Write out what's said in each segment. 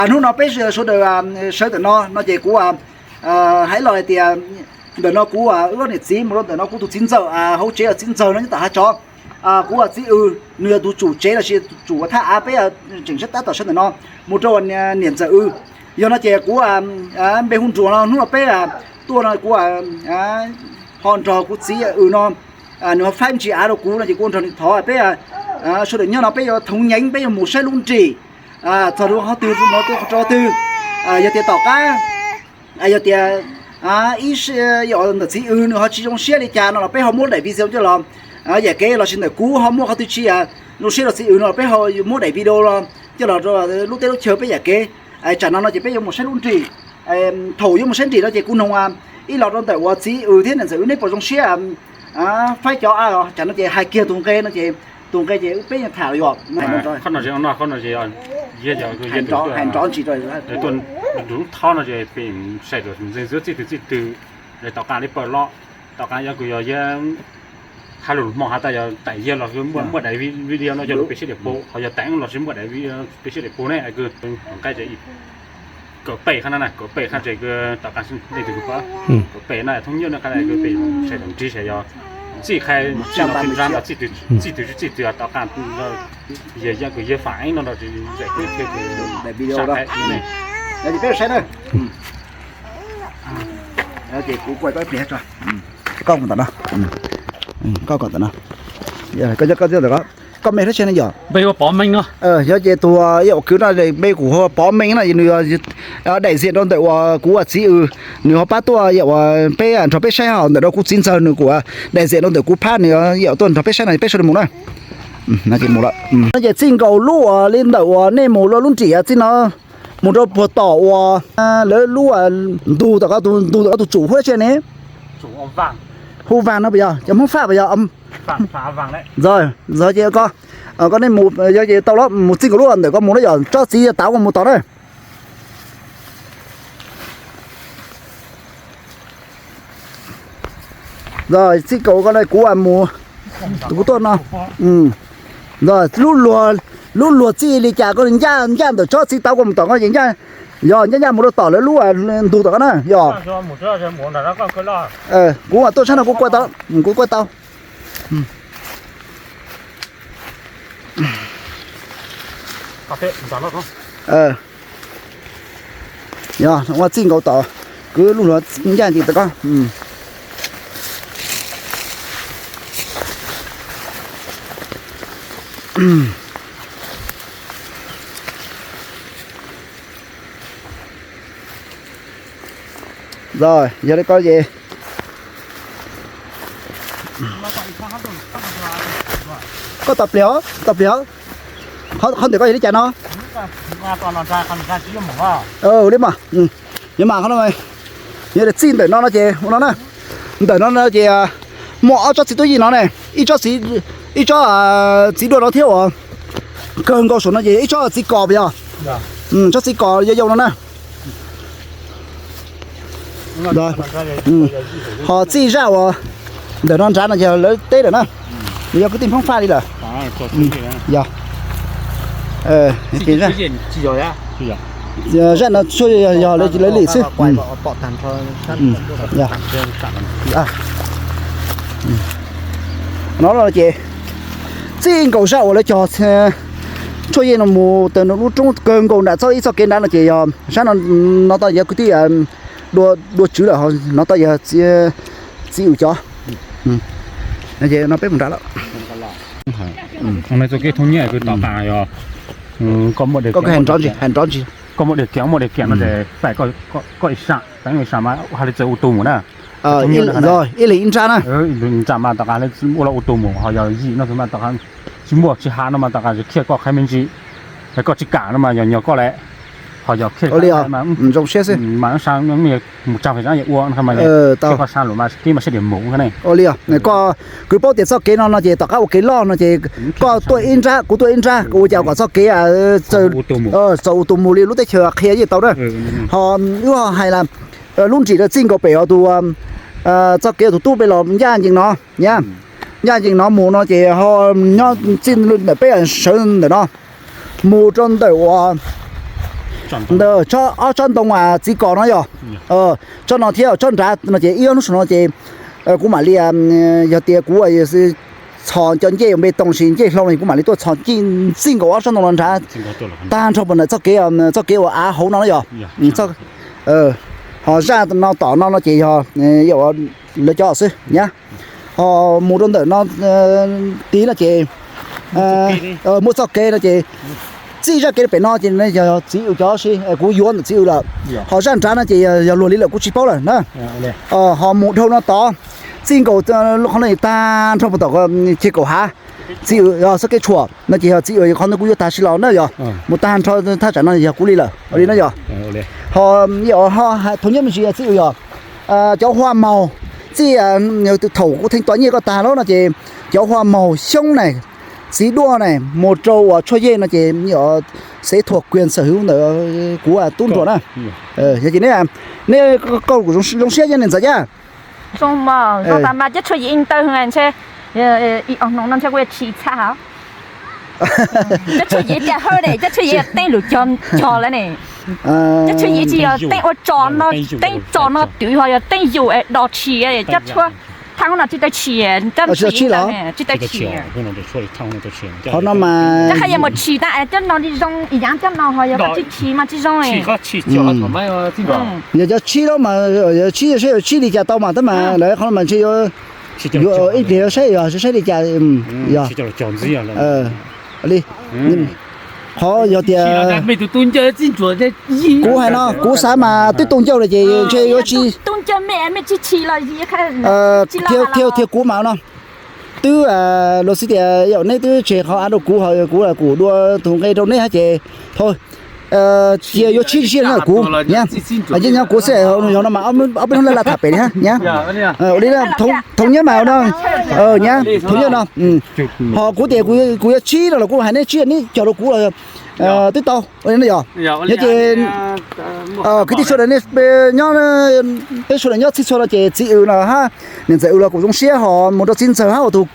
Hnub no peb sawv daws sawv ntawm no no ces kuv hais los hais tias ntawm no kuv wb niam txiv mus rau ntawm no kuv tus txiv ntxawm hauv tsev, txiv ntxawg no nyob tom hav tsov. Kuv txiv Wb, nws yog tus tsum tsev lossis tus tsum thaj av peb tseem sab tab tom sawv ntawm no mus rau niam ntxawm Wb. Yog no ces kuv npe hu Nruas no, hnub no peb tuaj no kuv ho nrog kuv txiv Wb no, nws ho faib me ntsis av rau kuv no ces kuv nrog nws thov peb sawv daws nyob no peb yuav thoov nyeev, peb yuav mus saib lub nrim txog rau qhov twg, mus rau qhov twg. Yog tias tom qab, yog tias ib ntawm txiv Wb nws ho tsis zoo siab li cas no los peb ho muab daim video coj los, yam kev lossis ntawm kuv ho muaj qhov twg tsis zoo siab rau txiv Wb no los peb ho muab daim video los coj los rau lub teb lub chaw peb yam kev. Tsam no no ces peb yuav mus saib lub nrim. Thaum yuav mus saib nrim no ces kuv noog ib los rau ntawm uas txiv Wb thiab niam ntxawm Wb neb puas zoo siab faib cov av. Tsam no ces hais kiag tus nqe no ces tus nqe ces peb yeej tham los yog hais nrov ntsis rau tuaj lub thob no ces peb sai dua ntxeev xwb txij twg txij twg, tom qab li pawg loj, tom qab yog kws yog yawg hais lus hmo has tas yog tais yawg los muaj daim video no coj los peb siab diam pub, ho yog teev lossis muaj daim video peb siab diam pub ne kws nqaij ces kaum peb qhab na, kaum peb qhab ces kws tom qab leej twg kws pab kaum peb na thoob nyuaj no qhab kws peb sai dua nrig sai yog txij qhab txij no txij nrab no txij twg txij twg txij twg tom qab yog yawg kws yawg fam eeb no no zam kws thiab kws sam qhab ne. Ces peb saib na. Ces kuv kuaj koj ib pliag tso. Koj mus tom no, koj kom tom no, koj me dab tsi ne yom? Yog ces tus yam uas kwv no npe kuv hu Pov Meej no, nws daim ziam rau ntawm uas kuv ua txiv Wb, nws ho pab tuaj yam uas peb nrog peb saib, ho ntawm no kuv txiv ntxawg nws kuj daim ziam rau ntawm kuv phab, nws yam tuaj nrog peb saib no, peb sawv daws mus na. No ces txij nkaus lub uas li ntawm uas nej mus rau lub nrim txij no mus rau puag tom uas lawv lub ntug tom qab, tus ntug tom qab tus tsum hu dab tsi ne? Hu Vaag no puas yog? Cov Hmoob Faj puas yog? Ntxawg, ntxawg ces koj, koj nej mus yog ces tau los mus txij nkaus lub ntawm koj mus na yog tsob txiv tav koj mus tod na. Ntxawg, txij nkaus koj na kuv mus, kuv tuaj no. Ntxawg, lub luag txij li cas koj ncaj ncaj ntawm tsob txiv tav koj mus tom koj ces ncaj, yog ncaj ncaj mus rau tom lawv lub ntug tom koj na yog. Kuv tuaj sab no kuv kuaj tau, kuv kuaj tau. Yog ua txij nkaus tom, kwv lub luag ncaj ncaj tom koj. Yog li ko ces koj tos pliag, tos pliag. Qhov ntawm koj yog li cas no? Li mas, yog mas qhov no, yog txij ntawm no no ces ua no na. Ntawm no no ces muaj ob tsob txiv tub yij no ne, ib tsob, ib tsob txiv duaj no thiab uas kawg nkaus saum no ces ib tsob txiv kos puas yog? Tsob txiv kos yau yau no na. Ho txij zaj uas ntawm no nrad no ces lawv teb lawm na, yog kwv tij Hmoob Faj li lawm. Yog, zaj no tsuas yog lawv li xwb. No ces txij nkaus zaj uas lawv cog tshuaj yej no mus tawm lub roob kawg nkaus nram txoj ib txoj kev nrad no ces yog sab no, no tau yog kwv tij dua tswv lawm, no tau yog txiv Wb cov. No peb mus nrad lawm. Txoj kev thoob nyiaj kwv tom qab yog koj muaj, koj hais nrov ntsis, hais nrov ntsis. Koj muaj daim kiag, muaj daim kiag no ces faim koj ib sam, teev ib sam mas hais li txawm ua tus mus na. Ib leeg ib nrab na. Nrab mas tom qab ua los ua tus mus, ho yog yim no mas tom qab tsis muaj tsis hav no mas tom qab tsis khiaj koj qhaib me ntsis, koj tsis kam no mas yog nyog koj lawm, ho yog khiaj zoo siab xwb mas sa mus tsa fem zab yog ua mas khiaj koj sa lus mas kib mas sab diam mus ne. Ua li, koj kwv paub tias txoj kev no no ces tom qab ua kev loj no ces koj tuaj ib nrab kuv tuaj ib nrab, ua cas kom txoj kev txaus ua tus mus li lub teb chaws qhia yeej tau na. Ho wb ho hais las lub nrim txij nkaus pem os tus txoj kev tus tub pem los ncaj ncees no, ncaj ncees no mus no ces ho nyob txij ntawm peb sawv ntawm no mus rau ntawm uas Ntawm ob tsob ntoo txiv kos no yog, tsob no thiab tsob nrad no ces ib ob hnub saum no ces kuv mam li, yog tias kuv txhos cov ncej npe toos sis ncej hlau no kuv mam li tuaj txhos txij nkaus ob tsob ntoo no nrad tag nrho puag ntawm txoj kev, txoj kev uas av hauv no na yog. Ho zaj no tom no no ces yog lawv cov xwb nyab. Ho mus rau ntawm no tid no ces muaj txoj kev no ces txij zaj kev pem no ces yog txiv Ws cov si, kuv yuav ntawm txiv Ws lawm. Ho zaj nrad no ces yog luag li lawm kuv tsis paub lawm na. Ho mus dhau no tod txij nkaus qhov no tag nrho mus tom ceg kaum hav, txiv Ws txoj kev tshuam no ces yog txiv Ws qhov no kuv yuav tag si los na yog. Mus tag nrho thaj tsam no yog kuv li lawm li na yog. Ho thaum nyob me ntsis txiv Ws yog cov hua maug, txij thaum kuv theej tua nyiaj koj tag lawm no ces cov hua maug xyoob ne, txiv duaj ne, mus rau uas tshuaj yej no ces xev thuam kiag xawm hwv ntawm kuv tub nruam na. Yog ces neb, koj kuj zoo siab yog niam ntxawm yaj. Zoo mas zoo tas mas cov tshuaj yej ntau ntshe ib ob hnub no ntshe kuv yuav tshis txhaj. Cov tshuaj yej tias hawb ne, cov tshuaj yej teeb lus cog cog lawm ne. Cov tshuaj yej tsis yog teeb ua tso no, teeb tso no twb ho yog teeb yus es dos tshis, cov tshuaj thaj no tsis tau tshis, cov tshuaj yej tsis tau tshis. Qhov no mas cov hais yog mus tshis tas cov no li zoo ib yam cov no ho yog koj tsis tshis mas tsis zoo. Yog cov tshib lawm mas, yog tshib saib yuav tshib li cas tau mas tab mas lawv qhov no mas ntshe yuav ib pliag yuav saib yog saib li cas. Yog li qhov yog tias kuv hais no kuv xav mas twb tu ncauj lawm ces ntshe yuav tsis, thiab kuv mas no twb luag xib tias yog neb twb tseg qhov av rau kuv, ho kuv kuj dua tus nqe rau neb hab ces thaum cia yuav tshib tsis sib nyob kuv nyab, nyob kuv xwb, yog no mas ob peb hnub laj laj tham pem li hab nyab. Ua li thaum nyob mas no nyab, thaum nyob no ho kuv tias kuv yuav tshib no los kuv hais neb tshib neb cog rau kuv los twb tau. Ua li no yog, yog ces kwv tij sawv daws nyob, peb sawv daws nyob txhij txhua no ces txiv Ws no hab niam ntxawm Ws los kuj zoo siab ho mus rau txiv ntxawg hab uas tus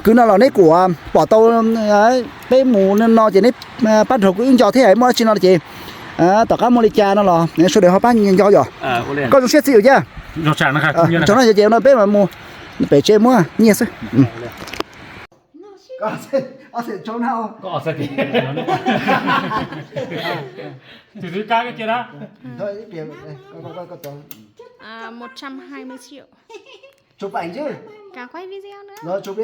kwv no los neb kuj pom tau peb mus no ces neb pab nrog kuv wb nco thiab muaj dab tsi no ces tom qab muaj li cas no los sawv daws ho pab nco yog. Koj zoo siab txiv Ws thiab. Tso no yog ces no peb mus pem tsev muab nyiaj xwb. Chụp ảnh chứ. Cả quay video nữa. Rồi chụp đi.